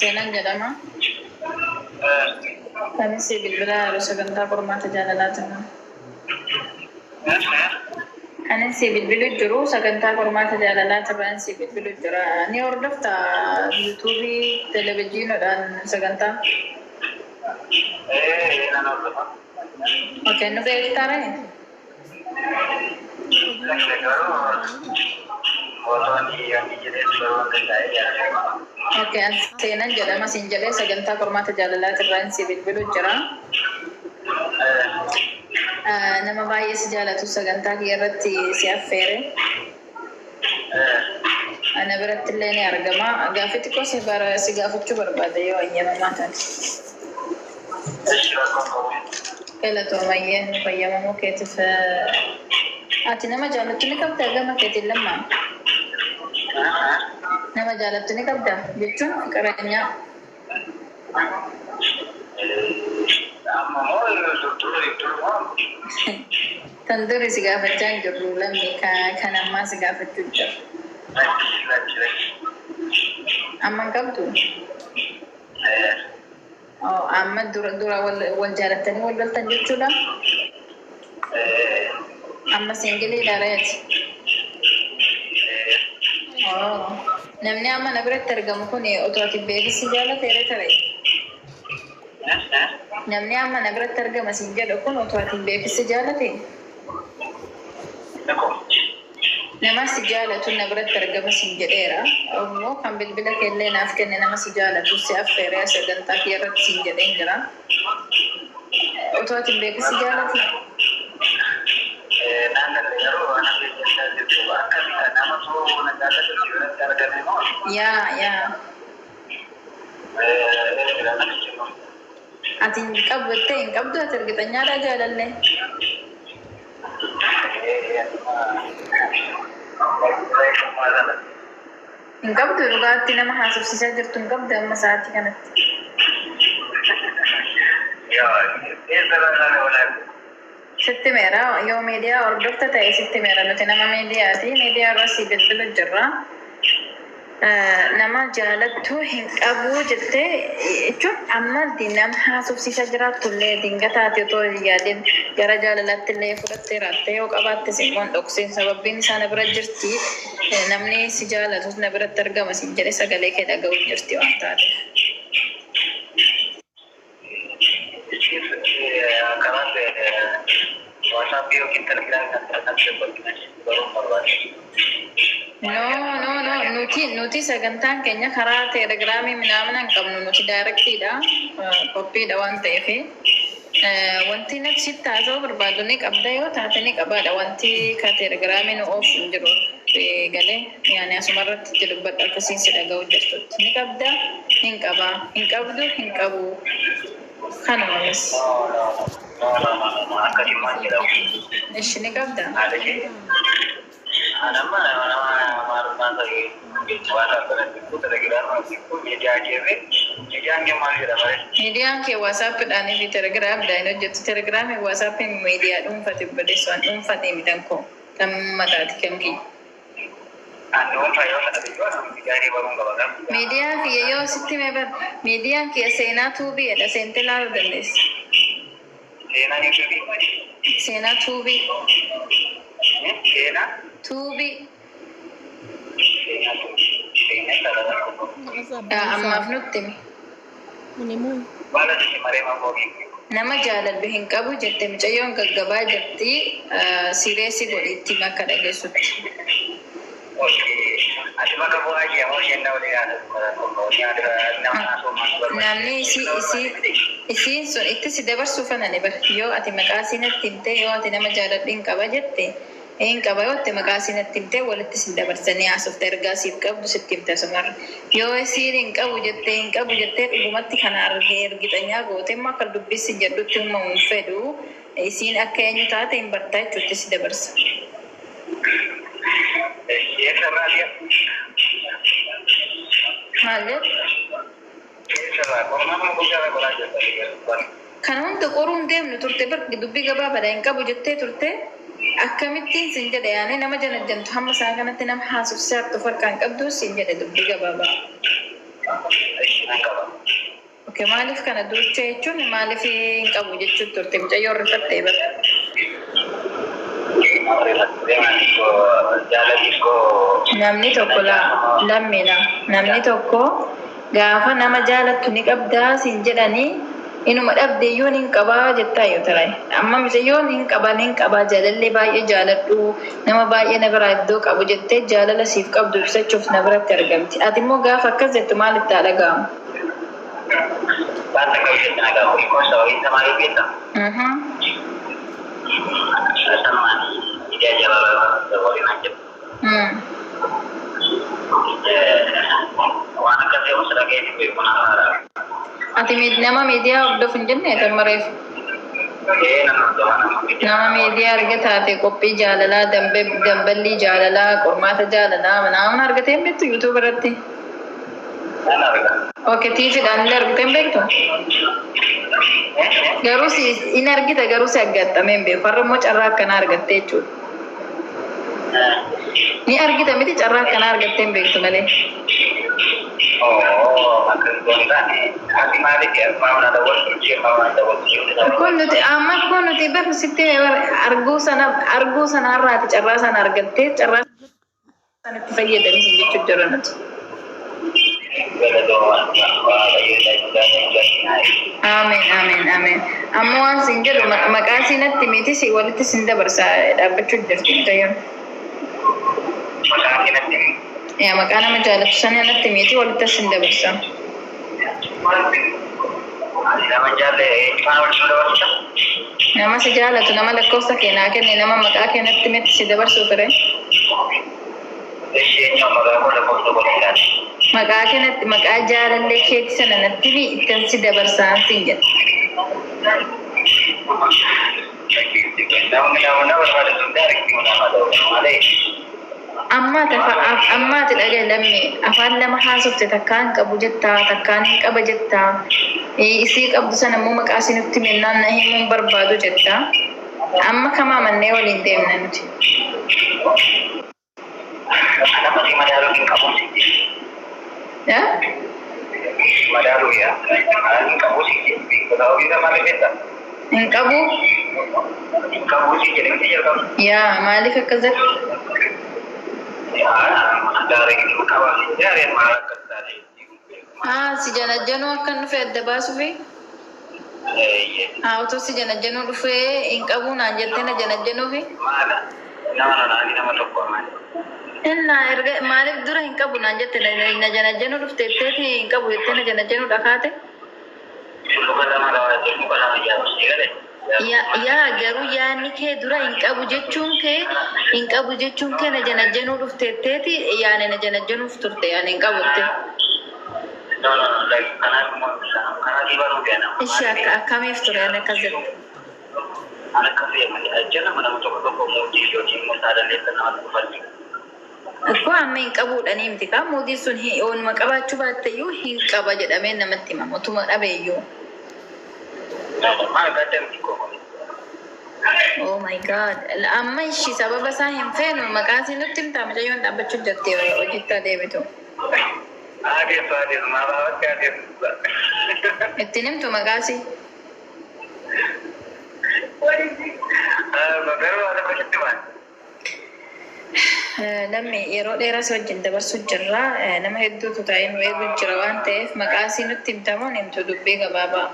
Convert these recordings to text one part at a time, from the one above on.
Seenaan jedhama. Kanis bilbila yeroo sagantaa qormaata jaalalaatiin. Kanis bilbilu jiru sagantaa qormaata jaalalaatiin si bilbilu jira. Ni hordofta yuutuubii televezyiinoodhaan sagantaa. Nan hordofa. Okay, nu beektaa ree? Garuu wantoonni wanti jedhee baruu hin danda'e jaalladha. Okay, an seenaan jedhama siin jedhee sagantaa qormaata jaalalaatiin si bilbilu jira. Nama baay'ee si jaalatu sagantaa kiyya irratti si affeere. Ana biratti illee ni argama. Gaaffii xiqqoo si gaafachuu barbaada yoo ayyamamaa taate. Ishi, rakkoon qabu. Galatoomayyee nu fayyamamuu keetiif. Ati nama jaalattu ni qabdaa gama keetiin lammaa? Nama jaalattu ni qabdaa jechuun qareenyaa. Amma moo dur dur moo? Tan duri si gaafachaa hin jirru lammi, kan ammaa si gaafachuu jira. Lakki, lakki, lakki. Amma hin qabdu? Amma dura dura wal jaalattanii wal loltan jechuudha? Amma single iidha reeti? Namni amma na biratti argamu kun otoo ati beekisi jaalateera ture. Namni amma na biratti argama siin jedhu kun otoo ati beekisi jaalate? Nama si jaalatu na biratti argama siin jedheera. Ammoo kan bilbila keellee naaf kenne nama si jaalatu si affeeree sagantaa kiyya irratti siin jedheen jira. Otoo ati beekisi jaalate? Naannoo garuu ana beeksisaa jirtu akkami namatu na jaallatu si biratti argame moo? Yaa. Ati hin qabdu jettee hin qabdu, ati ergixanyaadhaa jaalallee? Hin qabdu, dhugaatti nama haasofsiisaa jirtu hin qabdu amma sa'aatii kanatti. Sitti meera, yoo miidiyaa hordofta ta'e sitti meera, nuti nama miidiyaati. Miidiyaa irra si bilbilu jirra. Nama jaalattu hin qabu jettee jechuun amma nama haasofsiisaa jiraattu illee dingataati otoo hin yaadin gara jaalalaatti illee fudhattee raattee yoo qabaattes immoo hin dhoksin, sababbiin isaa na bira jirti, namni si jaalatus na biratti argama siin jedhe sagalee kee dhaga'uu jirti waan taateef. Karaa WhatsAppii yookiin Telegiraamii kan ta'an baruun barbaade. No, nuti sagantaan keenya karaa teelegiraamii minaamina hin qabnu, nuti direct iidha, qophiidha waan ta'eef. Wanti nati sitti haasa'uu barbaadu ni qabda yoo taate ni qabaadha. Wanti ka teelegiraamii nu oofu hin jiru galee yaani asumarratti itti dubbadha akkasiin si dhaga'u jirtutti. Ni qabda, hin qabaa, hin qabdu, hin qabu. Kanuma bas. No, no, no, no, akkasummaan jedhamu. Ishi, ni qabda. Haala ishee. Anamma nama maalummaan ta'e WhatsApp irratti Telegiraamii miidiyaa keessa miidiyaan kee maal jedhama? Miidiyaan kee WhatsAppiidhaanii fi Telegiraamiidhaan hin hojjettu. Telegiraamii WhatsAppiin miidiyaa dhuunfate obboleessu, an dhuunfate miidhaan koo kan mataati kan kiyya. An dhuunfaa yoo sana biyyoo miidiyaa kee baruun qaba kan. Miidiyaan kiyya yoo sitti mee bar, miidiyaan kiyya Seenaa Tuubiidha, seentee ilaaluu dandeessa. Seenaa yuutuubii. Seenaa Tuubii. Seenaa. Tuubii. Seenaa Tuubii. Seenaa sarara. Ammaaf nutti himi. Baala sitti maree makookii. Nama jaaladhu hin qabu jette, mucayyoon gaggabaa jirti, sireessi godhitti akka dhageessutti. Ati bakka bu'aa kee moo isheen waliin haasa'u? Namni isiin sun itti si dabarsuu fanani bar, yoo ati maqaa siinatti himte, yoo ati nama jaaladhu hin qaba jette, hin qaba yoo ati maqaa siinatti himte, walitti sin dabarsanii haasofte, ergaa siif qabdu sitti himte asumarra. Yoo isiin hin qabu jettee, hin qabu jettee dhugumatti kana argee ergixanyaa goote immoo akka dubbisi jedhutti uumamuun fedhu isiin akka eenyu taate hin bartaa jechuutti si dabarsa. Eessarraa? Maal jedhu? Eessarraa? Qormaata guddaa qoraa jirta. Kana hunda qoruun deemnu turte bar, dubbii gabaabaadha, hin qabu jettee turte. Akkamittiin sin jedhe, yaani nama janajjantu hamma isaa kanatti nama haasofsiisaa farkaan qabdu sin jedhe, dubbii gabaabaa. Nan qaba. Okay, maaliif kana duuchee jechuun maaliif hin qabu jechuun turte mucayyoo rifattee bara. Namni tokko lammina namni tokko gaafa nama jaalattu ni qabdaa siin jedhanii inuma dhabde iyyuu hin qabaa jettaa yoo tarai. Amma mucayyoon hin qabaa hin qabaa jaalallee baay'ee jaaladhu nama baay'ee na biraa iddoo qabu jettee jaalala siif qabdu ibsachuuf na biratti argamti. Ati immoo gaafa akkas jettu maalitti haa dhaga'amu? Waan takka biyya sana gaafa hiikoo sababiin isaa maaliif beektaa? Sanumaan miidiyaa jaalala waliin an jedhu. Waan akkas jedhu sira ga'ee beeku na haaraa. Ati nama miidiyaa hordofu hin jenne tammareef. Ee, nama hordofaa nama miidiyaa. Nama miidiyaa arga taate qophii jaalalaa, damballii jaalalaa, qormaata jaalalaa, nama argatee hin beektu YouTube irratti. Nan arga. Okay, tiifiidhaan illee argatee hin beektu? Garuu si in argita garuu si aggaattamee hin beeku. Har'a immoo carraa akkanaa argattee jechuudha. Ni argita miti carraa akkanaa argattee hin beektu malee. Oo, akkas osoo hin taane ati maaliif maamna dabaltu jee maamna dabaltu jee. Kun nuti amma kun nuti bar sitti arguu sana arguu sana har'aati carraa sana argattee carraa sanatti fayyadamisi jechuudha jira nuti. Ameen ameen ameen. Amma waan siin jedhu maqaa siinatti miti si walitti siin dabarsa dhaabbachuu jirti mucayyoon. Maqaa kanatti Yaa maqaa nama jaalatu sana natti miti walitti siin dabarsa. Nama jaalle eenyumaan walitti dabarsa? Nama si jaalatu nama lakkoofsa kee naa kenne nama maqaa kee natti miti si dabarsuu fire. Ishee eenyu maqaa koo lakkoofsa godhe ilaali. Maqaa kee natti maqaa jaalallee keetti sana natti mi ittiin si dabarsaan siin jedha. Namni nama barbaade sun daarektii nama dabarsa malee. Ammaati ammaati dhagaye lamme afaan lama haasofte takkaan qabu jettaa takkaan hin qaba jettaa isii qabdu sana immoo maqaa isinutti mennaan na himuun barbaadu jettaa amma kamaa mannee waliin deemna nuti. Nama si madaaluu hin qabu si jedhe. Madaaluu yaa. Hin qabu si jedhe. Sababii isaa maaliif beektaa? Hin qabu. Hin qabu si jedhe miti jalqabu. Yaa maaliif akkas jettu? Haa si janajjanuu akkan dhufe adda baasuufi? Haa otoo si janajjanuu dhufee hin qabu naan jettee na janajjanuufi? Innaa erga maaliif dura hin qabu naan jette na janajjanuu dhufte jetteeti hin qabu jettee na janajjanuu dhakaate? Yaa garuu yaadni kee dura hin qabu jechuun kee hin qabu jechuun kee na janajjanuu dhufte jetteeti yaani na janajjanuuf turte yaani hin qabu jette. Ishi akka akkamiif ture yaani akkas jette? Akkoo amma hin qabuudhanii miti kaa mootiin sun oonuma qabaachuu baatte iyyuu hin qaba jedhamee namatti himama otuma dhabe iyyuu. Oh my God. Amma ishi sababa isaa hin feenu maqaa isii nutti himtaa mucayyoon dhaabbachuu jirti hojiitti adeemitu. Ittiin himtu maqaa isii. Namni yeroo dheeraa si wajjin dabarsuu jirra. Nama hedduutu taa'ee nu eeguu jira waan ta'eef maqaa isii nutti himtamoo hin himtu dubbii gabaabaa.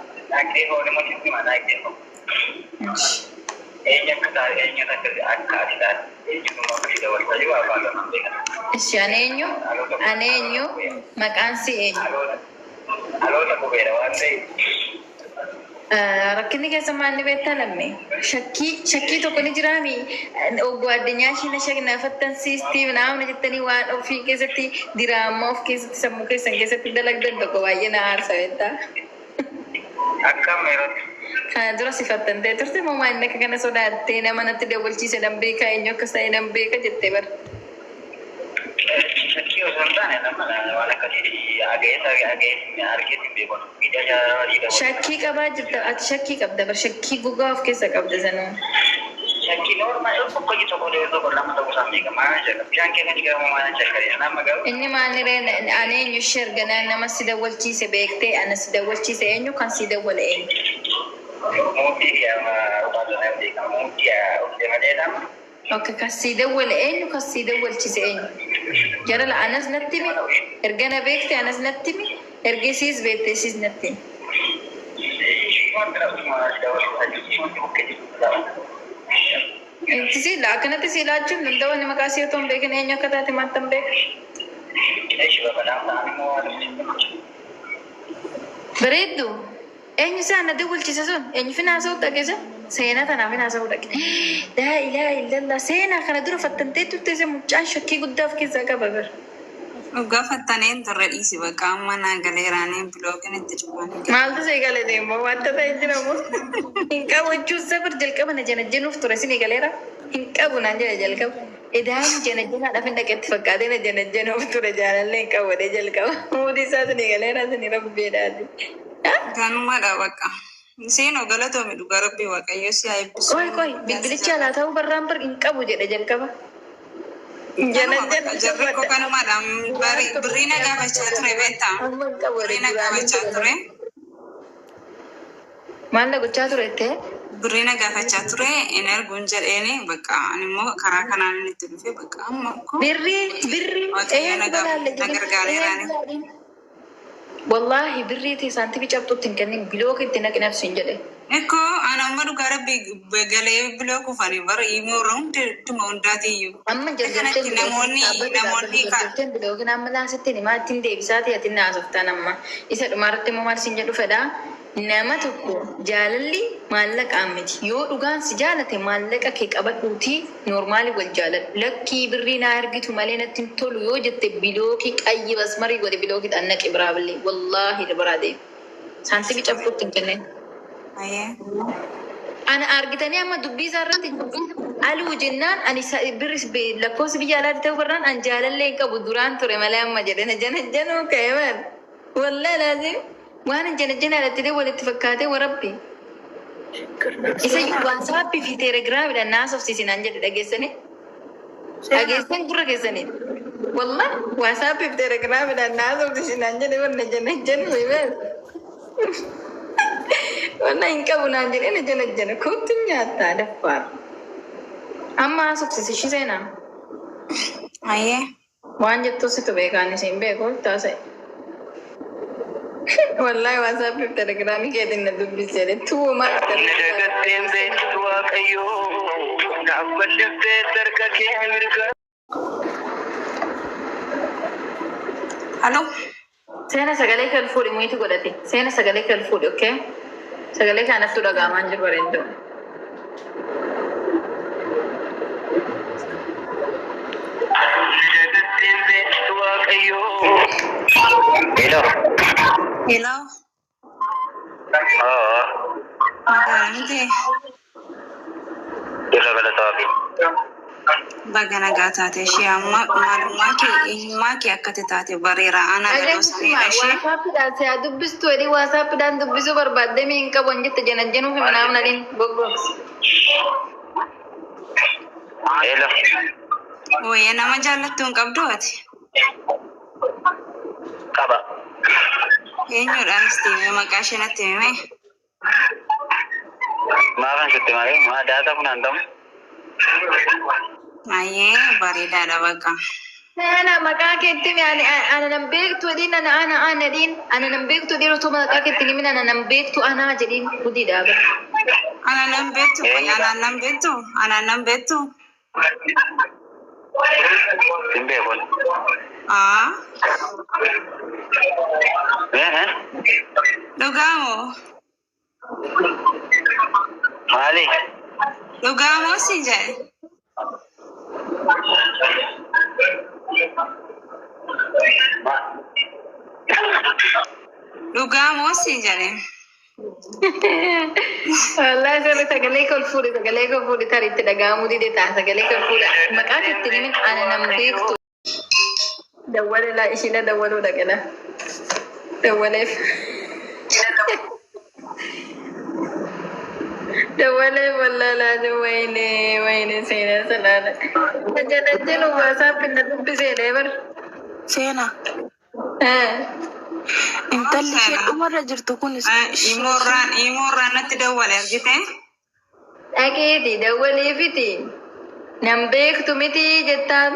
Ishi ani eenyu? Ani eenyu? Maqaan si eenyu? Rakkinni keessa maal ni beektaa lamme? Shakkii tokko ni jiraami. Obbo addunyaa ishii na shakna fattansiistii naamna jettanii waan ofii keessatti diraamaa of keessatti sammuu keessan keessatti dalagdan tokko baay'ee na aarsa beektaa. Akkam yerootti. Kana dura si fattantee turte moo maal akka kana sodaattee nama natti dawwalchiise nan beeka eenyu akkas ta'e nan beeka jettee bara. Shakkii osoo hin taane nama waan akkasii ageessa argees hin beeku. Miidiyaa jaalala Shakkii qabaa jirta ati shakkii qabda bar shakkii gogaa of keessa qabda sanuu. Shakkii normal tokko tokko tokko lama tokko samii maal jedha bishaan keessa ni gama maal jedha nama garuu. Inni maaliree ani eenyu ishee erganaa nama si dawwalchiise beektee ana si dawwalchiise eenyu kan si dawwale eenyu. Mootii dhugaadhaan beekama mootii ofiis malee nama. Okay, kan si dawwale eenyu kan si dawwalchiise eenyu. Jarala anas natti himi ergana beekte anas natti himi erga isiis beekte isiis natti himi. Inti si akkanatti si ilaachuun danda'u inni maqaa si otoo hin beekin eenyu akka taate maattan beeka. Bareeddu eenyu isaa na dawwalchiise sun eenyu fi naasa'u dhaqe sun seenaa tanaaf naasa'u dhaqe. Laa ilaaha illallah seenaa kana dura fattantee turte isa mucaan shakkii guddaa of keessaa qaba bara. Dhugaa fattaneen turre dhiisi bakka amma naa galeeraanii bilookiin itti cufaanii gala. Maaltu si galate immoo wanta ta'e jiramu. Hin qabu jechuun sabir jalqaba na janajjanuuf ture isin galeera. Hin qabu naan jedhe jalqaba. Edaan janajjanaadhaaf hin dhaqetti fakkaatee na janajjanuuf ture jaalallee hin qabu jedhee jalqaba. Muudii isaa isin galeera isin rabbeedhaati. Ganumadha bakka. Seenoo galatoomi dhugaa rabbii waaqayyo si haa eebbisu. Qoy qoy bilbilicha alaa ta'uu barraan bar hin qabu jedhe jalqaba. Kanuma bakka jarri koo kanumadha. Birrii na gaafachaa ture beektaa? Amma hin qabu Birrii jedhe na duraanii gaafachaa ture. Maal na gochaa ture jettee? Birrii na gaafachaa ture hin erguun jedheeni bakka ani immoo karaa kanaan inni itti dhufe bakka amma koo Birrii birrii waaqayyo eenyu na balaalle na jedhin gargaareeraani. eenyu balaalle. Wallaahi birrii ta'e saantimii cabxuutti hin kennin bilook itti naqi nafsi hin jedhe. Ekkoo ani amma dhugaa rabbii galee biloo kufanii bara immoo irra hunduma hundaatiyyuu. Amma Akka jarjarteen kanatti bilookin namoonni dhaabbata dhaabbata namoonni ka jarjarteen bilookin amma laasittiin himaa ittiin deebisaa ta'e atiin naasoftaan amma. Isa dhumaarratti immoo maal siin jedhu fedhaa nama tokko jaalalli maallaqaan miti yoo dhugaan si jaalate maallaqa kee qabadhuutii noormaali wal jaaladhu lakkii birrii naa ergitu malee natti hin tolu yoo jette bilookii qayyi basmarii godhe bilookiidhaan naqi biraa billee wallaahi biraa deema. Saantimii cabxuutti hin kennin. Ayyee. Ana argitanii amma dubbii isaa irratti aluu jennaan ani birri lakkoofsi biyya alaatti ta'uu barraan an jaalallee hin qabu duraan ture malee amma jedhe na jana januu ka'e bar. Wallahi laazim waan jana jana irratti walitti fakkaatee warabbi. Isa waatsaappii fi teelegiraamiidhaan naasofsiisinaan jedhe dhageessanii. Dhageessan gurra keessanii. Wallahi waatsaappii fi teelegiraamiidhaan naasofsiisinaan jedhe warra jana januu bar. Wallahi hin qabu naan jedhee na jana jana kootti nyaattaa daffaar. Amma haasofsiisi ishii seenaa. Ayyee. Waan jettu situ beekaan isin beeku taasise. Wallahi waatsaappii fi telegiraamii keetiin na dubbisi jedhe tuu maal Na dagatteen beektu waaqayyoo naaf bal'iftee harka kee mirga. Halo. Seena sagalee kan fuudhi muyitu godhate. Seena sagalee kan fuudhi okay? Sagalee kanattu dhaga'amaan jiru bareedduu. Na dagatteen beektu waaqayyoo. Hello. Hello. Oo. Nagaa miti. Irra galata waaqayyo. Baga nagaa taate ishee amma maalummaa kee eenyummaa kee akkati taate bareera ana galoo saniidha ishee. Waasaappiidhaan si'a dubbistu jedhii waasaappiidhaan dubbisuu barbaaddee mi hin qabu hin jette janajjanuu fi manaaf naliin goggogs. Hello. Wayya nama jaallattu hin qabdu ati. Qaba. Eenyuudhaan sitti hime maqaa ishee natti hime. Maafan sitti malee maa daataa funaantamu? Ayyee bareedaadha bakka. Seena maqaa keetti mi ani ana nan beektu jedhiin ana ana ana jedhiin ana nan beektu jedhiin otoo maqaa keetti himin ana nan beektu anaa jedhiin gudiidha bara. Ana nan beektu ana nan beektu ana nan beektu. Hin beekun. Aa Eh? dhugaamoo Maali? dhugaamoo si jedhe. Dhugaamoo si jedhe. Wallahi sirri sagalee kol fuudhi sagalee kol fuudhi tarii itti dhaga'amuu dide ta'a sagalee kol fuudhi maqaa keetti himin ana nan beektu. Dawwale laa ishiina dawwaluu dhaqela. Dawwaleef. Dawalee wallaalaa wayne wayne seenaa salaala. Tajaajila WhatsApp na dubbisee bar. Seenaa. Intalli ishee dhumarra jirtu kun Imoorraan natti dawwale argite. Dhaqiiti dawwaleefiti. Nan beektu miti jettaan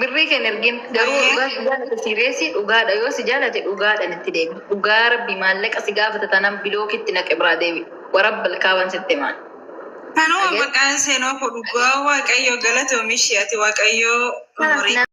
birrii kan ergin garuu dhugaa si jaalate sireessi dhugaadha yoo si jaalate dhugaadhaan itti deemi. Dhugaa rabbi maallaqa si gaafata tanaan bilookitti naqe biraa deebi. Warabbal kaaban sitti maan. Kanuma maqaan seenoo koo dhugaa waaqayyoo galatoomi ishee ati waaqayyoo umurii.